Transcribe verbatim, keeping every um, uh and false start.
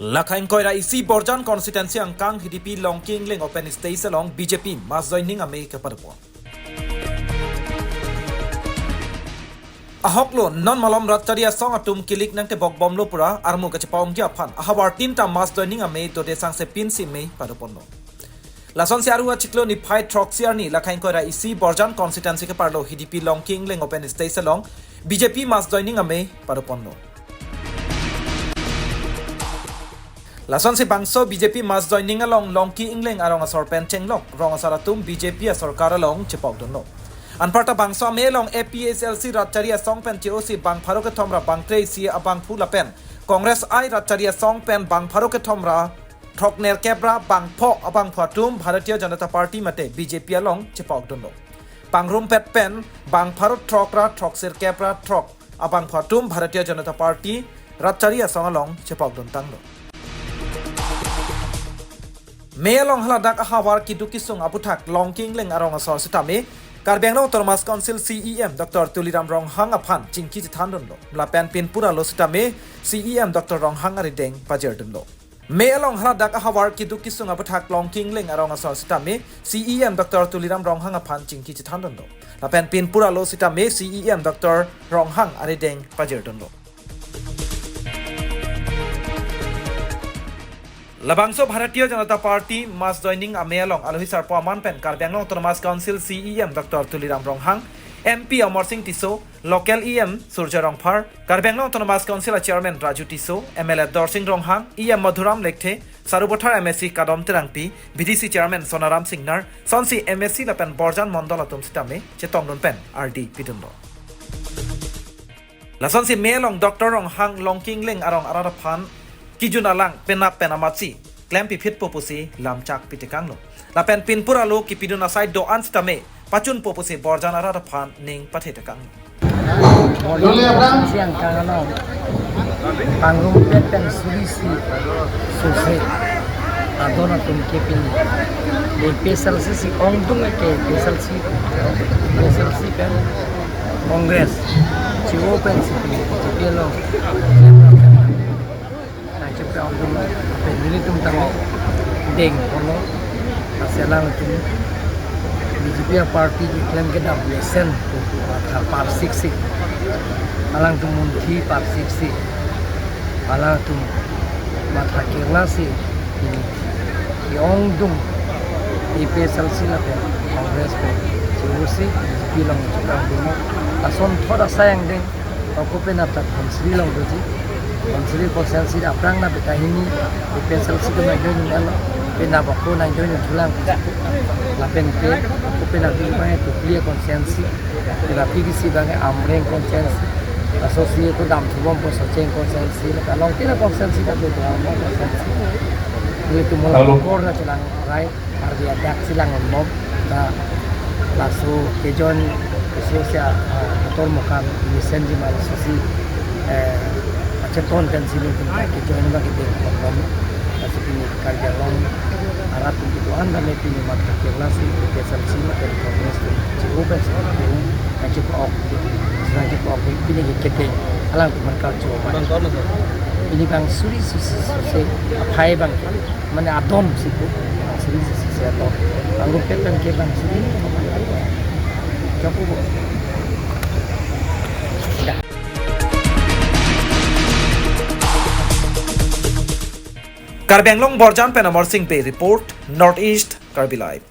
Lakha ingkoi ra isi Borjan constituency angkang Hidipi Longki Engleng open stage along B J P mass joining amei kepadopon. Ahoklo non malom rat chari asong atum kilik nangtebok bomlo pura armu kachepa-ongji aphan ahavar tin ta mass joining amei dode sangse pinsi amei padoponlo. Lasonsi aru achiklo niphai throksi arni lakha ingkoi ra isi Borjan constituency keparlo Hidipi Longki Engleng open stage along B J P mass joining amei padoponlo. Lasonsi bangso B J P mass joining along Longki Engleng arong asor pen chenglok rong asar atum B J P asorkar along chepokdunlo. Anparta bangso amei along A P H L C rat chari asong pen che-osi bang pharo kethom ra bang tre isi abangphu lapen Congress I rat chari asong pen bang pharo kethom ra throkkep ra bang pho abangphu atum Bharatiya Janata Party mate B J P along chepokdunlo. Pangrumpet pen bang pharo throk ra throksirkep ra throk abangphu atum Bharatiya Janata Party rat chari asong along chepokduntanglo. Mei along haladak ahavar keduk kesung aputhak Longki Engleng arong asor sitame Karbi Anglong Autonomous Council C E M Doctor Tuliram Ronghang aphan chingki chethandunlo. Lapen pinpura lo sitame C E M Doctor Ronghang arideng pajirdunlo. Mei along haladak ahavar keduk kesung aputhak Longki Engleng arong asor sitame C E M Doctor Tuliram Ronghang aphan chingki chethandunlo. Lapen pinpura lo sitame C E M Doctor Ronghang arideng pajirdunlo. Labangso Bharatiya Janata Party mass joining amei along alohi sarpo aman pen Karbi Anglong Autonomous Council C E M Doctor Tuliram Ronghang, M P Amarsing Tisso, local E M Surjya Rongphar, Karbi Anglong Autonomous Council a Chairman Raju Tisso, M L A Dorsing Ronghang, E M Madhuram Lekthe, Sarupathar M A C Kadom Terangpi, B D C Chairman Sonaram Singnar, sonsi M A C lapen Borjan Mondol atum sitame chetongdun pen ardi pidunlo. Lasonsi mei along Doctor Ronghang Longki Engleng arong arat aphan kejun alang penap pen amatsi klempiphitpo pusi lamchak pitekanglo. Lapen pinpura lo kepidun asai do-an sitame pachunpo pusi Borjan arat aphan ning pathetekanglo. Borjan siang kang along pangrumpet pen suri isi sose adon atum ke pini A P H L C si ongdung ke A P H L C, A P H L C pen Congress, che-o pensi pini B J P along nangchepa-ongdunlo, pen nelitum tame dengponlo, lasi alangtum B J P a party keklem kedam mesen pu matha parsiksik, alangtum munthi parsiksik, alangtum matha kerlasi, pini ke-ongdung A P H L C lapen Congress pen che-osi B J P along chepokdunlo. Lasonthot asai angdeng, ako penap ta Dhansiri along doji. Dhansiri constituency aphrang na beta hini A P H L C ke nangjoin un-elo, penap ako nangjoin unthulang. Lapen ke ako penap di bang Tukli constituency, penap di bisi bang Amreng constituency, lasosi ako damthubompo Socheng constituency, lapen along kena constituency ta do Amreng constituency. Nelitum mula Halo. Kor na chelang rai, ardi adak chelang unbom, ta laso kejoin, keso sia, ah, ator mokam mesenji ma lasosi, eh, acheton pensi nelitum ta kejoin abang kedengponbom. Lasi pini Karbi Anglong arat atum kedo-an tame pini matha kerlasi, A P H L C lapen Congress atum che-o pensi, nangchepa-ok, nangchepa-ok, pini ke kedeng, alangtum aphan karcho. Bang ton, bang ton. Pini bang suri isi sose aphai abang ke, mane adon si pu, suri isi sose adon. Pangrumpet pen ke bang suri, chopo bo. Karbi Anglong Borjan pen Amarsing Bey report, North East Karbi Live.